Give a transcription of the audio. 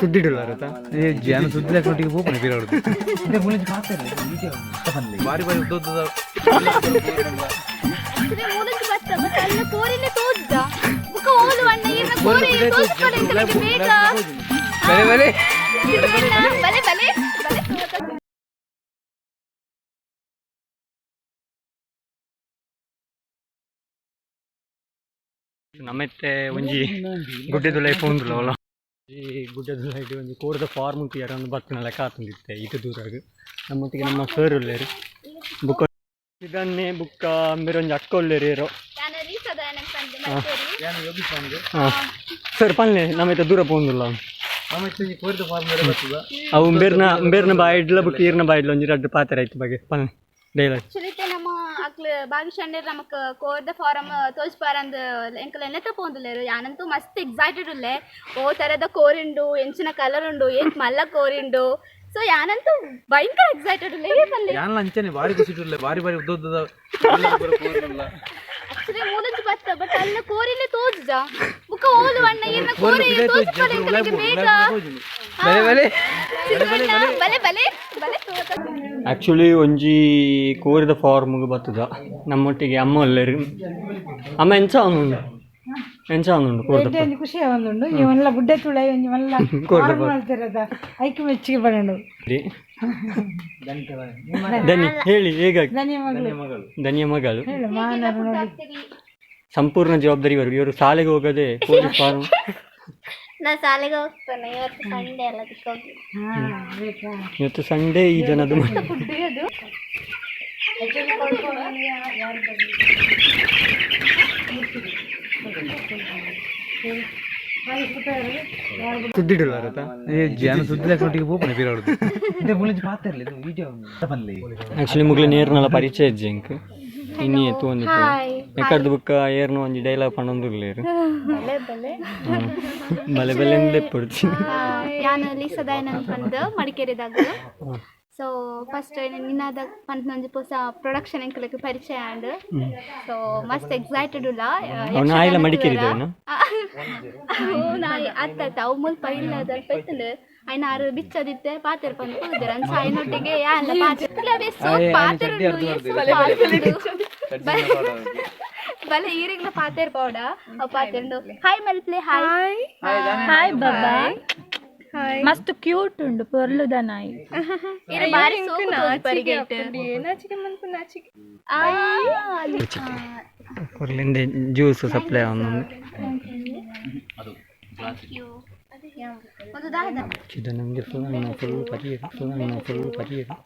ಸುದ್ದಿಡುಲ್ಲಾರತ. ಜಾನ ಸುದ್ದಿ ಒಟ್ಟಿಗೆ ಪೋಪುನೆ ಪಿರವಡ್ದು. ಬಾರಿ ಬಾರಿ ಉದ್ದ ಉದ್ದದ. ಆಕ್ಚುಲಿ ಮೂಲಂಜಿ ಬತ್ತ ಬಟ್ ಅಲ್ಲ ಕೋರಿನೇ ತೋಜ್ದ ಬುಕ್ಕ ಓಲು ಅಣ್ಣ ಈರ್ನ ಕೋರಿ ತೋಜ್ಪಡೆ ಎಂಕಲೆಗ್ ಬೇಗ. ಬಲೆ ಬಲೆ. ಸಿದ್ದಣ್ಣ, ಬಲೆ ಬಲೆ ಬಲೆ ತೋತ. ನಮ್ಮೆತ್ತೆ ಒಂಜಿ ಗುಡ್ಡೆದುಲೈ ಪೋಂದುಲ್ಲ ಅವಲ. ಈ ಗುಡ್ಡೆದುಲೈಟ್ ಒಂಜಿ ಕೋರ್ದ ಫಾರ್ಮ್ ಯಾರ ಒಂದು ಬತ್ತಿನ ಲೆಕ್ಕ ಆತುಂದಿತ್ತೆ ಇತು ದೂರಾಗ. ನಮ್ಮೊಟ್ಟಿಗೆ ನಮ್ಮ ಸರ್ ಉಲ್ಲೇರು, ಬುಕ್ಕ ಇದನ್ನೇ ಬುಕ್ಕ ಅಂಬೇರು ಒಂಜಿ ಅಕ್ಕ ಉಲ್ಲೇರು ಏರೋ. ಯಾನ ರೀಸದ ಏನಂತ ಅಂದೆ ಮಲ್ಪೇರಿ. ಹಾಂ ಸರ್, ಪನ್ಲೆ, ನಮ್ಮೆತ್ತೆ ದೂರ ಪೋಂದುಲ್ಲ. ಆಮೇಲೆ ಕೋರಿದ ಫಾರ್ಮ್ ಬೇರೆ ಬರ್ತದ. ಅವು ಬೇರ್ನ ಬೇರ್ನ ಬಾಯಿಡ್ಲ ಬುಕ್ಕ ಈರ್ನ ಬಾಯಿಡ್ಲ ಒಂಜಿ ರಡ್ಡ್ ಪಾತೆರ ಆಯ್ತು ಬಗ್ಗೆ ಪನ್ಲೆ ಡೈಲಾಗ್. ಆಕ್ಚುಲಿ ಇತ್ತೆ ನಮ್ಮ ಅಕ್ಲು ಭಾಗ್ಯಶಂಡೇರ್ ನಮಕ್ ಕೋರ್ದ ಫಾರಂ ತೋಜ್ಪಾರಂದ್ ಎಂಕಲ್ ಎನ್ನೆತ ಪೋಂದುಲ್ಲೆರ್. ಯಾನಂತೂ ಮಸ್ತ್ ಎಕ್ಸೈಟೆಡ್ ಉಲ್ಲೆ. ಓ ತರದ ಕೋರಿಂಡು, ಎಂಚಿನ ಕಲರ್ ಉಂಡು, ಏತ್ ಮಲ್ಲ ಕೋರಿಂಡು. ಸೊ ಯಾನಂತೂ ಭಯಂಕರ ಎಕ್ಸೈಟೆಡ್ ಉಲ್ಲೆ. ಏ ಪನ್ಲೆ. ಯಾನ್ಲ ಅಂಚನೆ ಬಾರಿ ಖುಷಿ ಇಟ್ಟಿರ್ಲೆ. ಬಾರಿ ಬಾರಿ ಉದ್ದ ಉದ್ದದ ಕೋರಿಲ್ಲ. ಆಕ್ಚುಲಿ ಮೂಲಂಜಿ ಬತ್ತ ಬಟ್ ಅಲ್ಲ ಕೋರಿನೇ ತೋಜ್ದ ಬುಕ್ಕ ಓಲು ಅಣ್ಣ ಈರ್ನ ಕೋರಿ ತೋಜ್ಪಡೆ ಎಂಕಲೆಗ್ ಬೇಗ. ಬಲೆ ಬಲೆ. ಸಿದ್ದಣ್ಣ, ಬಲೆ ಬಲೆ ಬಲೆ ತೋತ. ಆ್ಯಕ್ಚುಲಿ ಒಂಜಿ ಕೋರಿದ ಫಾರ್ಮ್ಗೆ ಬತ್ತದ. ನಮ್ಮೊಟ್ಟಿಗೆ ಅಮ್ಮ ಉಲ್ಲೇರು. ಅಮ್ಮ, ಎಂಚ ಅವನುಂಡು, ಎಂಚ ಅವನುಂಡು ಕೋರ್ದ? ಎಡ್ಡೆ ಒಂಜಿ ಖುಷಿ ಆವೊಂದುಂಡು. ಈ ಮಲ್ಲ ಗುಡ್ಡೆ ತುಳೈ ಒಂಜಿ ಮಲ್ಲ ಕೋರ್ದ ಫಾರ್ಮ್ ಮಲ್ತಿರದ ಐಕ್ ಮೆಚ್ಚಿಗೆ ಪಡೋಡು. ದನಿ ಹೇಳಿ ಹೇಗಾಗಿ. ಧನ್ಯ ಮಗಳು. ಧನಿಯ ಮಗಳು. ಹೇಳು ಮಾನರು ನೋಡಿ. ಸಂಪೂರ್ಣ ಜವಾಬ್ದಾರಿ ಇವರು. ಇವರು ಶಾಲೆಗೆ ಹೋಗದೆ ಕೋಳಿ ಫಾರ್ಮ್. ನಾ ಶಾಲೆಗೆ ಹೋಗ್ತಾನೆ. ಇವತ್ತು ಸಂಡೇ ಅಲ್ಲ, ಅದಕ್ಕೆ ಹೋಗಿ. ಹಾ ಬೇಕಾ. ಇವತ್ತು ಸಂಡೇ ಈ ಜನದ್ದು. ಸುದ್ದಿಡುಲ್ಲಾರತ. ಜಾನ ಸುದ್ದಿ ಒಟ್ಟಿಗೆ ಪೋಪುನೆ ಪಿರವಡ್ದು. ಆ್ಯಕ್ಚುಲಿ ಮುಗ್ಲು ನೇರ್ನಲ ಪರಿಚಯ ಇಜ್ಜಿ ಎಂಕ್. ಇನ್ನಿ ಎತ್ತು ಒಂದು ಎಕ್ಕಡ್ದು ಬುಕ್ಕ ಏರ್ನ ಒಂಜಿ ಡೈಲಾಗ್ ಪಣ್ಣೊಂದುಲ್ಲೇರು. ಬಲೆ ಬಲೆ. ಬಲೆ ಬಲೆ ಪೊಡ್ಚಿ. ಯಾನ್ ಲೀಸಾ ದಯಾನಂದ್ ಪಂದ್ ಮಡಿಕೇರಿದಾಗ. ಸೊ ಫಸ್ಟ್ ನಿನಾದ ಪಂತ್ ಪೊಸ ಪ್ರೊಡಕ್ಷನ್ ಎಂಕಲೆಗ್ ಪರಿಚಯ ಆಂಡ್. ಸೊ ಮಸ್ತ್ ಎಕ್ಸೈಟೆಡ್ ಉಲ್ಲ. ಅವ್ ನಾಯಿಲ ಮಡಿಕೇರಿದವೇನ? ಅವು ನಾಯಿ ಅತ್ತ, ಅವು ಮುಲ್ಪ ಇಲ್ಲ, ಅಲ್ಪ ಇತ್ತುಂಡು. ಐನ ಆರು ಬಿಚ್ಚದಿತ್ತೆ ಪಾತೆರ್ ಪಂದ್ ಪೂದೆರ್ ಅಂಚ ಐನೊಟ್ಟಿಗೆ ಯಾನ್ಲ ಪಾತೆರ್ ಪಾತೆರುಂಡು. ಬಲೆ ಈರಿಗ್ಲ ಪಾತೆರ್ ಪೌಡ ಅವು ಪಾತೆರುಂಡು. ಹಾಯ್ ಮಲ್ಪ್ಲೆ, ಹಾಯ್. ಹಾಯ್ ಬಾಬಾ, ಮಸ್ತ್ ಕ್ಯೂಟ್ ಉಂಡು ಪೊರ್ಲುದ ನಾಯಿ. ಇರು ಬಾರಿ ಸೋಕು ತೋಜುಪರಿಗೆ. ಆ ಕೊರ್ಲಿಂದ ಜ್ಯೂಸ್ ಸಪ್ಲೈ ಅವನೊಂದು. ಒಂದು ದಾದ. ಇದು ನಮಗೆ ಫುಲ್ ಫುಲ್ ಪರಿಯರು, ಫುಲ್ ಫುಲ್ ಪರಿಯರು.